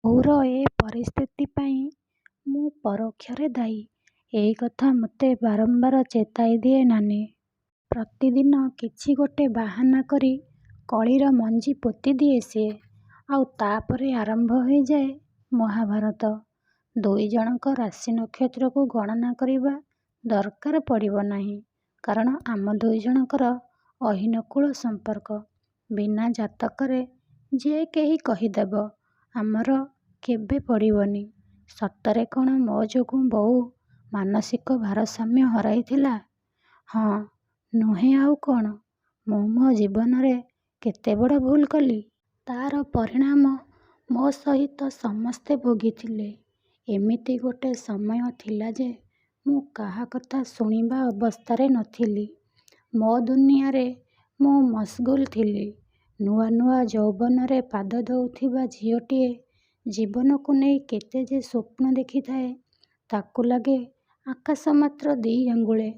ବୋଉର ଏ ପରିସ୍ଥିତି ପାଇଁ ମୁଁ ପରୋକ୍ଷରେ ଦାୟୀ। ଏଇକଥା ମୋତେ ବାରମ୍ବାର ଚେତାଇଦିଏ ନାନୀ। ପ୍ରତିଦିନ କିଛି ଗୋଟେ ବାହାନା କରି କଳିର ମଞ୍ଜି ପୋତିଦିଏ ସିଏ। ଆଉ ତା'ପରେ ଆରମ୍ଭ ହୋଇଯାଏ ମହାଭାରତ। ଦୁଇଜଣଙ୍କ ରାଶି ନକ୍ଷତ୍ରକୁ ଗଣନା କରିବା ଦରକାର ପଡ଼ିବ ନାହିଁ। କାରଣ ଆମ ଦୁଇଜଣଙ୍କର ଅହିନକୁଳ ସମ୍ପର୍କ। ବିନା ଜାତକରେ ଯେ କେହି କହିଦେବ ଆମର କେବେ ପଡ଼ିବନି। ସତରେ କ'ଣ ମୋ ଯୋଗୁଁ ବୋଉ ମାନସିକ ଭାରସାମ୍ୟ ହରାଇଥିଲା? ହଁ, ନୁହେଁ ଆଉ କ'ଣ? ମୁଁ ମୋ ଜୀବନରେ କେତେ ବଡ଼ ଭୁଲ୍ କଲି। ତା'ର ପରିଣାମ ମୋ ସହିତ ସମସ୍ତେ ଭୋଗିଥିଲେ। ଏମିତି ଗୋଟେ ସମୟ ଥିଲା ଯେ ମୁଁ କାହା କଥା ଶୁଣିବା ଅବସ୍ଥାରେ ନଥିଲି। ମୋ ଦୁନିଆରେ ମୁଁ ମସଗୁଲ୍ ଥିଲି। ନୂଆ ନୂଆ ଯୌବନରେ ପାଦ ଦେଉଥିବା ଝିଅଟିଏ ଜୀବନକୁ ନେଇ କେତେ ଯେ ସ୍ୱପ୍ନ ଦେଖିଥାଏ। ତାକୁ ଲାଗେ ଆକାଶ ମାତ୍ର ଦି' ଆଙ୍ଗୁଳି,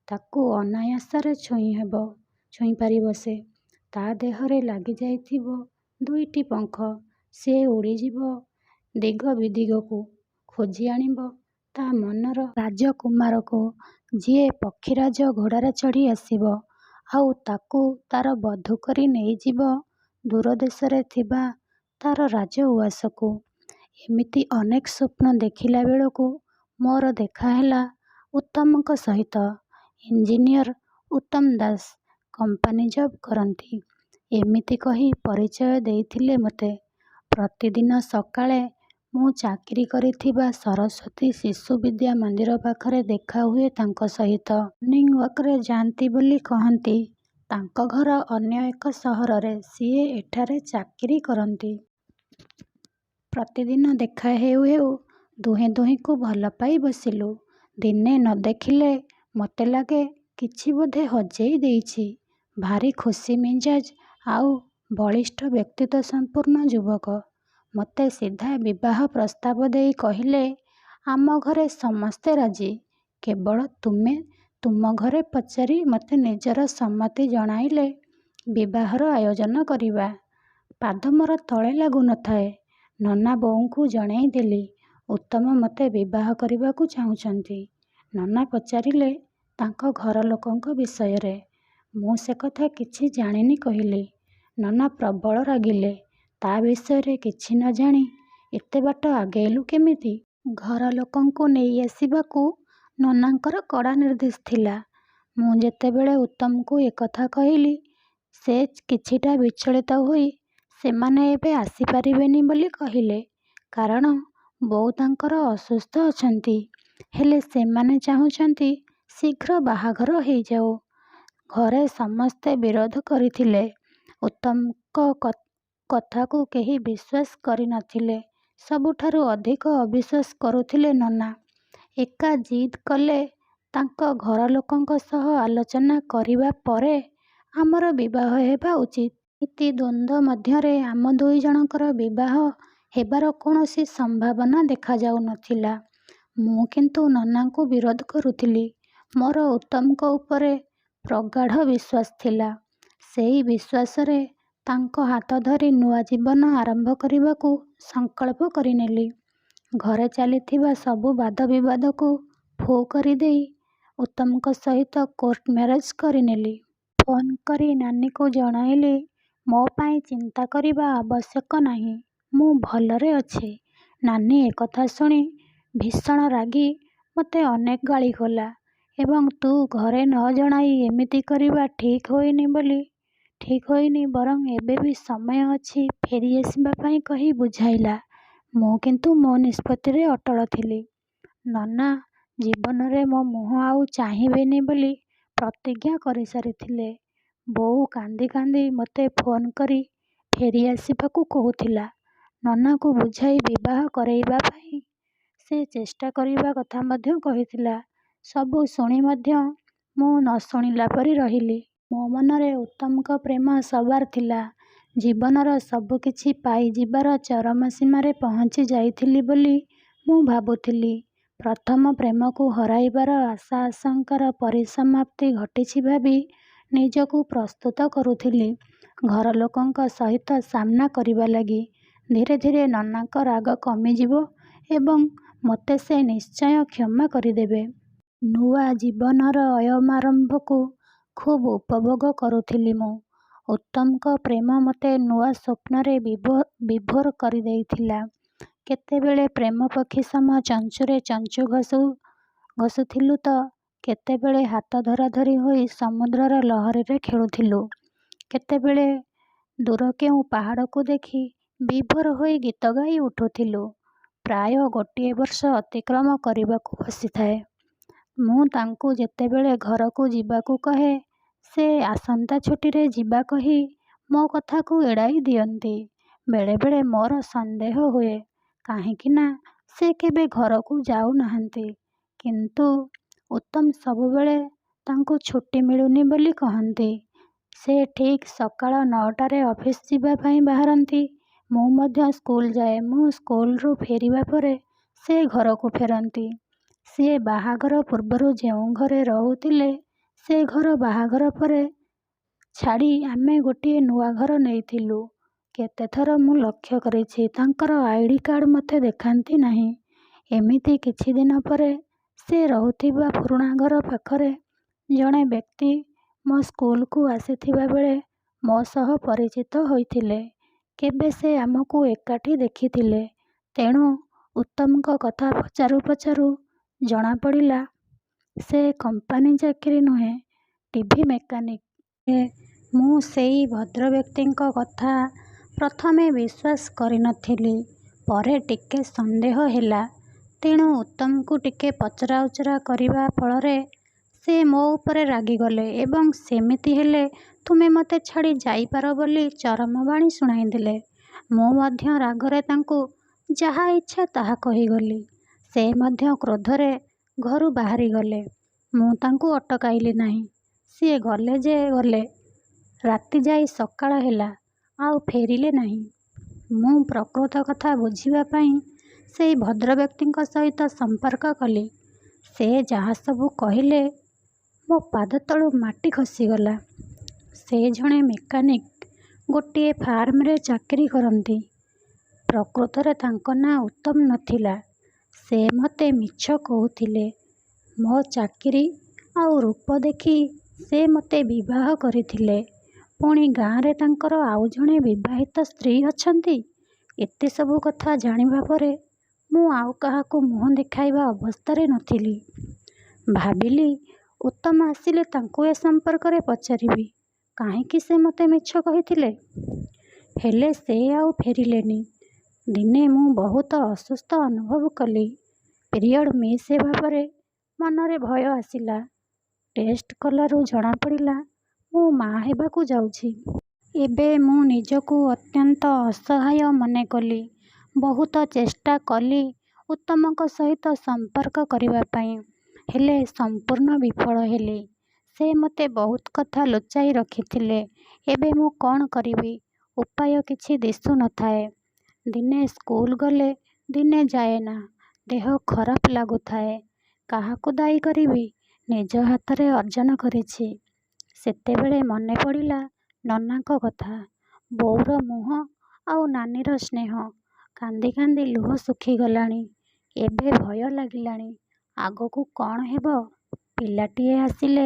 ତାକୁ ଅନାୟାସରେ ଛୁଇଁପାରିବ ସେ। ତା' ଦେହରେ ଲାଗିଯାଇଥିବ ଦୁଇଟି ପଙ୍ଖ, ସିଏ ଉଡ଼ିଯିବ ଦିଗ ବିଦିଗକୁ, ଖୋଜିଆଣିବ ତା' ମନର ରାଜକୁମାରକୁ, ଯିଏ ପକ୍ଷୀରାଜ ଘୋଡ଼ାରେ ଚଢ଼ି ଆସିବ, ଆଉ ତାକୁ ତା'ର ବଧୂ କରି ନେଇଯିବ ଦୂର ଦେଶରେ ଥିବା ତା'ର ରାଜଉଆସକୁ। ଏମିତି ଅନେକ ସ୍ୱପ୍ନ ଦେଖିଲା ବେଳକୁ ମୋର ଦେଖାହେଲା ଉତ୍ତମଙ୍କ ସହିତ। Engineer Uttam Das. Company job କରନ୍ତି, ଏମିତି କହି ପରିଚୟ ଦେଇଥିଲେ ମୋତେ। ପ୍ରତିଦିନ ସକାଳେ ମୁଁ ଚାକିରି କରିଥିବା ସରସ୍ୱତୀ ଶିଶୁ ବିଦ୍ୟା ମନ୍ଦିର ପାଖରେ ଦେଖାହୁଏ ତାଙ୍କ ସହିତ। ମର୍ଣ୍ଣିଂ ୱାକରେ ଯାଆନ୍ତି ବୋଲି କହନ୍ତି। ତାଙ୍କ ଘର ଅନ୍ୟ ଏକ ସହରରେ, ସିଏ ଏଠାରେ ଚାକିରି କରନ୍ତି। ପ୍ରତିଦିନ ଦେଖା ହେଉ ହେଉ ଦୁହେଁ ଦୁହିଁଙ୍କୁ ଭଲପାଇ ବସିଲୁ। ଦିନେ ନ ଦେଖିଲେ ମୋତେ ଲାଗେ କିଛି ବୋଧେ ହଜେଇ ଦେଇଛି। ଭାରି ଖୁସିମିଜାଜ ଆଉ ବଳିଷ୍ଠ ବ୍ୟକ୍ତିତ୍ୱସମ୍ପନ୍ନ ଯୁବକ। ମୋତେ ସିଧା ବିବାହ ପ୍ରସ୍ତାବ ଦେଇ କହିଲେ, ଆମ ଘରେ ସମସ୍ତେ ରାଜି, କେବଳ ତୁମେ ତୁମ ଘରେ ପଚାରି ମୋତେ ନିଜର ସମ୍ମତି ଜଣାଇଲେ ବିବାହର ଆୟୋଜନ କରିବା। ପାଦ ମୋର ତଳେ ଲାଗୁନଥାଏ। ନନା ବୋଉଙ୍କୁ ଜଣେଇଦେଲି, ଉତ୍ତମ ମୋତେ ବିବାହ କରିବାକୁ ଚାହୁଁଛନ୍ତି। ନନା ପଚାରିଲେ ତାଙ୍କ ଘର ଲୋକଙ୍କ ବିଷୟରେ। ମୁଁ ସେକଥା କିଛି ଜାଣିନି କହିଲି। ନନା ପ୍ରବଳ ରାଗିଲେ। ତା' ବିଷୟରେ କିଛି ନ ଜାଣି ଏତେ ବାଟ ଆଗେଇଲୁ କେମିତି? ଘର ଲୋକଙ୍କୁ ନେଇ ଆସିବାକୁ ନନାଙ୍କର କଡ଼ା ନିର୍ଦ୍ଦେଶ ଥିଲା। ମୁଁ ଯେତେବେଳେ ଉତ୍ତମଙ୍କୁ ଏକଥା କହିଲି, ସେ କିଛିଟା ବିଚଳିତ ହୋଇ ସେମାନେ ଏବେ ଆସିପାରିବେନି ବୋଲି କହିଲେ। କାରଣ ବୋଉ ତାଙ୍କର ଅସୁସ୍ଥ ଅଛନ୍ତି। ହେଲେ ସେମାନେ ଚାହୁଁଛନ୍ତି ଶୀଘ୍ର ବାହାଘର ହେଇଯାଉ। ଘରେ ସମସ୍ତେ ବିରୋଧ କରିଥିଲେ। ଉତ୍ତମଙ୍କ କଥାକୁ କେହି ବିଶ୍ୱାସ କରିନଥିଲେ। ସବୁଠାରୁ ଅଧିକ ଅବିଶ୍ୱାସ କରୁଥିଲେ ନନା। ଏକା ଜିଦ୍ କଲେ ତାଙ୍କ ଘର ଲୋକଙ୍କ ସହ ଆଲୋଚନା କରିବା ପରେ ଆମର ବିବାହ ହେବା ଉଚିତ। ଏମିତି ଦ୍ୱନ୍ଦ୍ୱ ମଧ୍ୟରେ ଆମ ଦୁଇଜଣଙ୍କର ବିବାହ ହେବାର କୌଣସି ସମ୍ଭାବନା ଦେଖାଯାଉନଥିଲା। ମୁଁ କିନ୍ତୁ ନନାଙ୍କୁ ବିରୋଧ କରୁଥିଲି। ମୋର ଉତ୍ତମଙ୍କ ଉପରେ ପ୍ରଗାଢ଼ ବିଶ୍ୱାସ ଥିଲା। ସେଇ ବିଶ୍ୱାସରେ ତାଙ୍କ ହାତ ଧରି ନୂଆ ଜୀବନ ଆରମ୍ଭ କରିବାକୁ ସଂକଳ୍ପ କରିନେଲି। ଘରେ ଚାଲିଥିବା ସବୁ ବାଦ ବିବାଦକୁ ଫୁ କରିଦେଇ ଉତ୍ତମଙ୍କ ସହିତ କୋର୍ଟ ମ୍ୟାରେଜ୍ କରିନେଲି। ଫୋନ୍ କରି ନାନୀକୁ ଜଣାଇଲି ମୋ ପାଇଁ ଚିନ୍ତା କରିବା ଆବଶ୍ୟକ ନାହିଁ, ମୁଁ ଭଲରେ ଅଛି। ନାନୀ ଏକଥା ଶୁଣି ଭୀଷଣ ରାଗି ମୋତେ ଅନେକ ଗାଳି କଲା ଏବଂ ତୁ ଘରେ ନ ଜଣାଇ ଏମିତି କରିବା ଠିକ୍ ହୋଇନି ବରଂ ଏବେ ବି ସମୟ ଅଛି ଫେରିଆସିବା ପାଇଁ କହି ବୁଝାଇଲା। ମୁଁ କିନ୍ତୁ ମୋ ନିଷ୍ପତ୍ତିରେ ଅଟଳ ଥିଲି। ନନା ଜୀବନରେ ମୋ ମୁହଁ ଆଉ ଚାହିଁବେନି ବୋଲି ପ୍ରତିଜ୍ଞା କରିସାରିଥିଲେ। ବୋଉ କାନ୍ଦି କାନ୍ଦି ମୋତେ ଫୋନ୍ କରି ଫେରିଆସିବାକୁ କହୁଥିଲା। ନନାଙ୍କୁ ବୁଝାଇ ବିବାହ କରେଇବା ପାଇଁ ସେ ଚେଷ୍ଟା କରିବା କଥା ମଧ୍ୟ କହିଥିଲା। ସବୁ ଶୁଣି ମଧ୍ୟ ମୁଁ ନ ଶୁଣିଲା ପରି ରହିଲି। ମୋ ମନରେ ଉତ୍ତମଙ୍କ ପ୍ରେମ ସବାର ଥିଲା। ଜୀବନର ସବୁକିଛି ପାଇଯିବାର ଚରମ ସୀମାରେ ପହଞ୍ଚି ଯାଇଥିଲି ବୋଲି ମୁଁ ଭାବୁଥିଲି। ପ୍ରଥମ ପ୍ରେମକୁ ହରାଇବାର ଆଶା ଆଶଙ୍କାର ପରିସମାପ୍ତି ଘଟିଛି ଭାବି ନିଜକୁ ପ୍ରସ୍ତୁତ କରୁଥିଲି ଘର ଲୋକଙ୍କ ସହିତ ସାମ୍ନା କରିବା ଲାଗି। ଧୀରେ ଧୀରେ ନନାଙ୍କ ରାଗ କମିଯିବ ଏବଂ ମୋତେ ସେ ନିଶ୍ଚୟ କ୍ଷମା କରିଦେବେ। ନୂଆ ଜୀବନର ଅୟମାରମ୍ଭକୁ ଖୁବ୍ ଉପଭୋଗ କରୁଥିଲି ମୁଁ। ଉତ୍ତମଙ୍କ ପ୍ରେମ ମୋତେ ନୂଆ ସ୍ୱପ୍ନରେ ବିଭୋର କରିଦେଇଥିଲା। କେତେବେଳେ ପ୍ରେମପକ୍ଷୀ ସମ ଚଞ୍ଚୁରେ ଚଞ୍ଚୁ ଘଷୁଥିଲୁ ତ କେତେବେଳେ ହାତ ଧରାଧରି ହୋଇ ସମୁଦ୍ରର ଲହରୀରେ ଖେଳୁଥିଲୁ। କେତେବେଳେ ଦୂର କେଉଁ ପାହାଡ଼କୁ ଦେଖି ବିଭୋର ହୋଇ ଗୀତ ଗାଇ ଉଠୁଥିଲୁ। ପ୍ରାୟ ଗୋଟିଏ ବର୍ଷ ଅତିକ୍ରମ କରିବାକୁ ବସିଥାଏ। ମୁଁ ତାଙ୍କୁ ଯେତେବେଳେ ଘରକୁ ଯିବାକୁ କହେ, ସେ ଆସନ୍ତା ଛୁଟିରେ ଯିବା କହି ମୋ କଥାକୁ ଏଡ଼ାଇ ଦିଅନ୍ତି। ବେଳେବେଳେ ମୋର ସନ୍ଦେହ ହୁଏ, କାହିଁକି ନା ସେ କେବେ ଘରକୁ ଯାଉନାହାନ୍ତି। କିନ୍ତୁ ଉତ୍ତମ ସବୁବେଳେ ତାଙ୍କୁ ଛୁଟି ମିଳୁନି ବୋଲି କହନ୍ତି। ସେ ଠିକ୍ ସକାଳ 9ଟାରେ ଅଫିସ ଯିବା ପାଇଁ ବାହାରନ୍ତି। ମୁଁ ମଧ୍ୟ ସ୍କୁଲ ଯାଏ। ମୁଁ ସ୍କୁଲରୁ ଫେରିବା ପରେ ସେ ଘରକୁ ଫେରନ୍ତି। ସିଏ ବାହାଘର ପୂର୍ବରୁ ଯେଉଁ ଘରେ ରହୁଥିଲେ, ସେ ଘର ବାହାଘର ପରେ ଛାଡ଼ି ଆମେ ଗୋଟିଏ ନୂଆ ଘର ନେଇଥିଲୁ। କେତେଥର ମୁଁ ଲକ୍ଷ୍ୟ କରିଛି, ତାଙ୍କର I. D. Card ମୋତେ ଦେଖାନ୍ତି ନାହିଁ। ଏମିତି କିଛିଦିନ ପରେ ସେ ରହୁଥିବା ପୁରୁଣା ଘର ପାଖରେ ଜଣେ ବ୍ୟକ୍ତି ମୋ ସ୍କୁଲକୁ ଆସିଥିବା ବେଳେ ମୋ ସହ ପରିଚିତ ହୋଇଥିଲେ। କେବେ ସେ ଆମକୁ ଏକାଠି ଦେଖିଥିଲେ। ତେଣୁ ଉତ୍ତମଙ୍କ କଥା ପଚାରୁ ପଚାରୁ ଜଣାପଡ଼ିଲା, ସେ କମ୍ପାନୀ ଚାକିରି ନୁହେଁ, ଟି. ଭି. ମେକାନିକ୍। ମୁଁ ସେଇ ଭଦ୍ରବ୍ୟକ୍ତିଙ୍କ କଥା ପ୍ରଥମେ ବିଶ୍ୱାସ କରିନଥିଲି। ପରେ ଟିକେ ସନ୍ଦେହ ହେଲା। ତେଣୁ ଉତ୍ତମଙ୍କୁ ଟିକେ ପଚରାଉଚରା କରିବା ଫଳରେ ସେ ମୋ ଉପରେ ରାଗିଗଲେ ଏବଂ ସେମିତି ହେଲେ ତୁମେ ମୋତେ ଛାଡ଼ି ଯାଇପାର ବୋଲି ଚରମବାଣୀ ଶୁଣାଇଦେଲେ। ମୁଁ ମଧ୍ୟ ରାଗରେ ତାଙ୍କୁ ଯାହା ଇଚ୍ଛା ତାହା କହିଗଲି। ସେ ମଧ୍ୟ କ୍ରୋଧରେ ଘରୁ ବାହାରିଗଲେ। ମୁଁ ତାଙ୍କୁ ଅଟକାଇଲି ନାହିଁ। ସିଏ ଗଲେ ଯେ ଗଲେ, ରାତି ଯାଇ ସକାଳ ହେଲା, ଆଉ ଫେରିଲେ ନାହିଁ। ମୁଁ ପ୍ରକୃତ କଥା ବୁଝିବା ପାଇଁ ସେଇ ଭଦ୍ରବ୍ୟକ୍ତିଙ୍କ ସହିତ ସମ୍ପର୍କ କଲି। ସେ ଯାହାସବୁ କହିଲେ, ମୋ ପାଦତଳୁ ମାଟି ଖସିଗଲା। ସେ ଜଣେ ମେକାନିକ୍, ଗୋଟିଏ ଫାର୍ମରେ ଚାକିରି କରନ୍ତି। ପ୍ରକୃତରେ ତାଙ୍କ ନାଁ ଉତ୍ତମ ନ ଥିଲା। ସେ ମୋତେ ମିଛ କହୁଥିଲେ। ମୋ ଚାକିରି ଆଉ ରୂପ ଦେଖି ସେ ମୋତେ ବିବାହ କରିଥିଲେ। ପୁଣି ଗାଁରେ ତାଙ୍କର ଆଉ ଜଣେ ବିବାହିତ ସ୍ତ୍ରୀ ଅଛନ୍ତି। ଏତେ ସବୁ କଥା ଜାଣିବା ପରେ ମୁଁ ଆଉ କାହାକୁ ମୁହଁ ଦେଖାଇବା ଅବସ୍ଥାରେ ନଥିଲି। ଭାବିଲି, ଉତ୍ତମ ଆସିଲେ ତାଙ୍କୁ ଏ ସମ୍ପର୍କରେ ପଚାରିବି, କାହିଁକି ସେ ମୋତେ ମିଛ କହିଥିଲେ? ହେଲେ ସେ ଆଉ ଫେରିଲେନି। ଦିନେ ମୁଁ ବହୁତ ଅସୁସ୍ଥ ଅନୁଭବ କଲି। ପିରିଅଡ଼ ମିସ୍ ହେବା ପରେ ମନରେ ଭୟ ଆସିଲା। ଟେଷ୍ଟ କଲାରୁ ଜଣାପଡ଼ିଲା, ମୁଁ ମା' ହେବାକୁ ଯାଉଛି। ଏବେ ମୁଁ ନିଜକୁ ଅତ୍ୟନ୍ତ ଅସହାୟ ମନେକଲି। ବହୁତ ଚେଷ୍ଟା କଲି ଉତ୍ତମଙ୍କ ସହିତ ସମ୍ପର୍କ କରିବା ପାଇଁ। ହେଲେ ସମ୍ପୂର୍ଣ୍ଣ ବିଫଳ ହେଲି। ସେ ମୋତେ ବହୁତ କଥା ଲୁଚାଇ ରଖିଥିଲେ। ଏବେ ମୁଁ କ'ଣ କରିବି, ଉପାୟ କିଛି ଦିଶୁନଥାଏ। ଦିନେ ସ୍କୁଲ ଗଲେ ଦିନେ ଯାଏନା। ଦେହ ଖରାପ ଲାଗୁଥାଏ। କାହାକୁ ଦାୟୀ କରିବି? ନିଜ ହାତରେ ଅର୍ଜନ କରିଛି। ସେତେବେଳେ ମନେପଡ଼ିଲା ନନାଙ୍କ କଥା, ବୋଉର ମୁହଁ ଆଉ ନାନୀର ସ୍ନେହ। କାନ୍ଦି କାନ୍ଦି ଲୁହ ଶୁଖିଗଲାଣି। ଏବେ ଭୟ ଲାଗିଲାଣି, ଆଗକୁ କ'ଣ ହେବ? ପିଲାଟିଏ ଆସିଲେ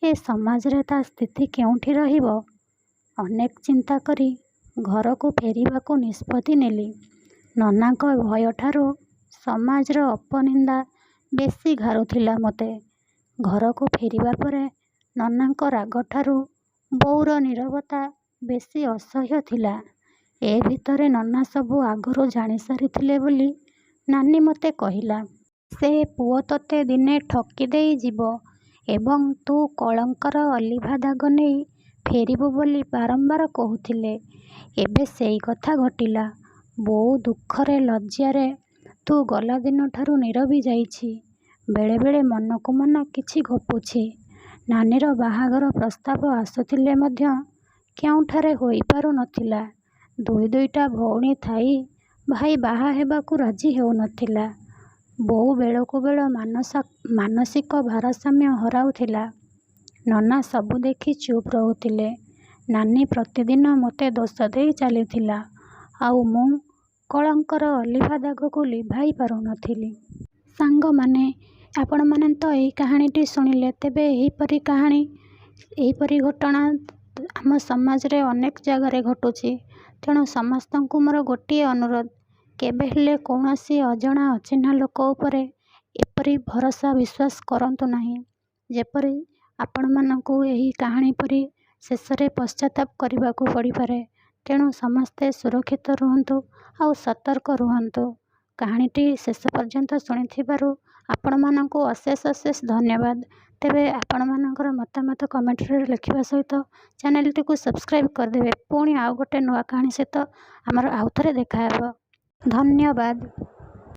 ଏ ସମାଜରେ ତା' ସ୍ଥିତି କେଉଁଠି ରହିବ? ଅନେକ ଚିନ୍ତା କରି ଘରକୁ ଫେରିବାକୁ ନିଷ୍ପତ୍ତି ନେଲି। ନନାଙ୍କ ଭୟଠାରୁ ସମାଜର ଅପନିନ୍ଦା ବେଶୀ ଘାରୁଥିଲା ମୋତେ। ଘରକୁ ଫେରିବା ପରେ ନନାଙ୍କ ରାଗଠାରୁ ବୋଉର ନୀରବତା ବେଶୀ ଅସହ୍ୟ ଥିଲା। ଏ ଭିତରେ ନନା ସବୁ ଆଗରୁ ଜାଣିସାରିଥିଲେ ବୋଲି ନାନୀ ମୋତେ କହିଲା। ସେ ପୁଅ ତୋତେ ଦିନେ ଠକିଦେଇ ଯିବ ଏବଂ ତୁ କଳଙ୍କର ଅଲିଭା ଦାଗ ନେଇ ଫେରିବୁ ବୋଲି ବାରମ୍ବାର କହୁଥିଲେ। ଏବେ ସେଇ କଥା ଘଟିଲା। ବୋଉ ଦୁଃଖରେ ଲଜ୍ଜାରେ ତୁ ଗଲା ଦିନଠାରୁ ନୀରବି ଯାଇଛି। ବେଳେବେଳେ ମନକୁ ମନ କିଛି ଗପୁଛି। ନାନୀର ବାହାଘର ପ୍ରସ୍ତାବ ଆସୁଥିଲେ ମଧ୍ୟ କେଉଁଠାରେ ହୋଇପାରୁ ନଥିଲା। ଦୁଇ ଦୁଇଟା ଭଉଣୀ ଥାଇ ଭାଇ ବାହା ହେବାକୁ ରାଜି ହେଉନଥିଲା। ବୋଉ ବେଳକୁ ବେଳ ମାନସିକ ଭାରସାମ୍ୟ ହରାଉଥିଲା। ନନା ସବୁ ଦେଖି ଚୁପ୍ ରହୁଥିଲେ। ନାନୀ ପ୍ରତିଦିନ ମୋତେ ଦୋଷ ଦେଇ ଚାଲିଥିଲା, ଆଉ ମୁଁ କଳଙ୍କର ଅଲିଭା ଦାଗକୁ ଲିଭାଇ ପାରୁନଥିଲି। ସାଙ୍ଗମାନେ, ଆପଣମାନେ ତ ଏହି କାହାଣୀଟି ଶୁଣିଲେ। ତେବେ ଏହିପରି କାହାଣୀ, ଏହିପରି ଘଟଣା ଆମ ସମାଜରେ ଅନେକ ଜାଗାରେ ଘଟୁଛି। ତେଣୁ ସମସ୍ତଙ୍କୁ ମୋର ଗୋଟିଏ ଅନୁରୋଧ, କେବେ ହେଲେ କୌଣସି ଅଜଣା ଅଚିହ୍ନା ଲୋକ ଉପରେ ଏପରି ଭରସା ବିଶ୍ୱାସ କରନ୍ତୁ ନାହିଁ, ଯେପରି ଆପଣମାନଙ୍କୁ ଏହି କାହାଣୀ ପରି ଶେଷରେ ପଶ୍ଚାତାପ କରିବାକୁ ପଡ଼ିପାରେ। ତେଣୁ ସମସ୍ତେ ସୁରକ୍ଷିତ ରୁହନ୍ତୁ ଆଉ ସତର୍କ ରୁହନ୍ତୁ। କାହାଣୀଟି ଶେଷ ପର୍ଯ୍ୟନ୍ତ ଶୁଣିଥିବାରୁ ଆପଣମାନଙ୍କୁ ଅଶେଷ ଅଶେଷ ଧନ୍ୟବାଦ। ତେବେ ଆପଣମାନଙ୍କର ମତାମତ କମେଣ୍ଟରେ ଲେଖିବା ସହିତ ଚ୍ୟାନେଲଟିକୁ ସବସ୍କ୍ରାଇବ୍ କରିଦେବେ। ପୁଣି ଆଉ ଗୋଟେ ନୂଆ କାହାଣୀ ସହିତ ଆମର ଆଉ ଥରେ ଦେଖାହେବ। ଧନ୍ୟବାଦ।